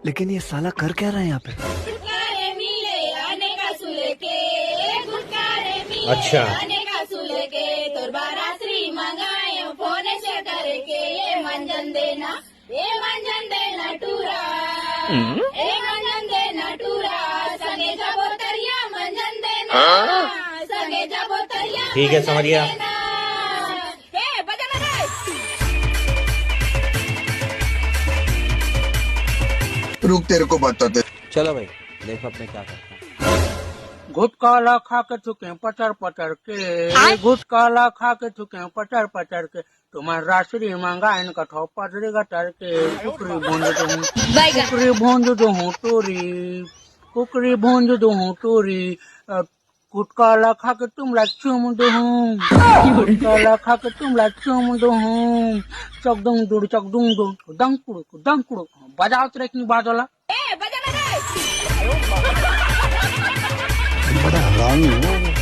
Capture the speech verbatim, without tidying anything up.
लेकिन ये साला कर क्या रहा है यहाँ पे? गुटकारे मिले अनेका सुलेके, गुटकारे मिले अच्छा। अनेका सुलेके, तोर बारा श्री मंगायो फोन से करके, ये मंजन देना, ये मंजन देना टूरा, ये मंजन देना टूरा, संगे जाबो तरिया मंजन देना, संगे जाबो तरिया ठीक है, समझ गया। मंजन देना। ए, बजा ना रे। रुक, तेरे को बताते। चलो भाई, देखो अब मैं क्या करता हूँ। गुटका ला खा के थूके पटर पटर के, गुटका ला खा के थूके पटर पटर के, तुम्हार रासरी मंगाइन कठो पटरी गटर के, कुकरी भूंज दूँ, कुकरी भूंज दूँ टूरी, कुकरी भूंज दूँ टूरी, अ, गुटका ला खा के तुम ला चूम दूँ, गुटका ला खा के तुम ला चूम दूँ, चकदुंग दुड़ चकदुंग दुड़, दंग कुड़ुक, दंग कुड़ुक, बजाओ तेरे की बाजोला। ए, बजा ना रे। बड़ा हरामी हो।